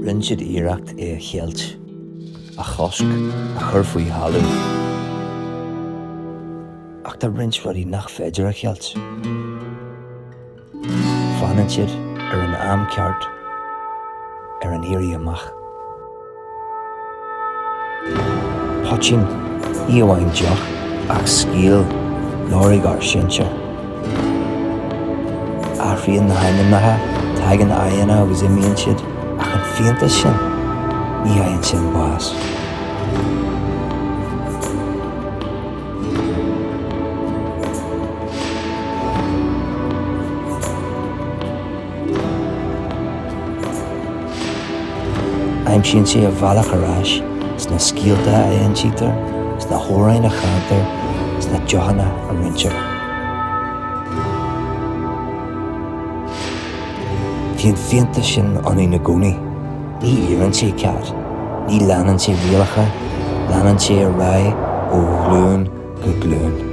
Rinne siad iarracht é a cheilt, a chosc, a chur faoi thalamh. Ach tá roinnt rudaí nach féidir a cheilt. Fanann siad ar an am ceart ar an Éirí Amach. Poitín, ní amháin deoch ach scéal, lorg ár sinsear. Athraíonn na hainmneacha, tagann aghaidheanna agus imíonn siad, ach an fiántas sin, ní fhaigheann sin bás. Aimsíonn sé a bhealach ar ais sna scéalta a insítear, sna hamhráin a chantar, sna deochanna a roinntear. Bhí an fiántas sin ionainn i gcónaí. Ní iarrann sé cead, ní leanann sé rialacha, leanann sé ar aghaidh ó ghlúin go glúin.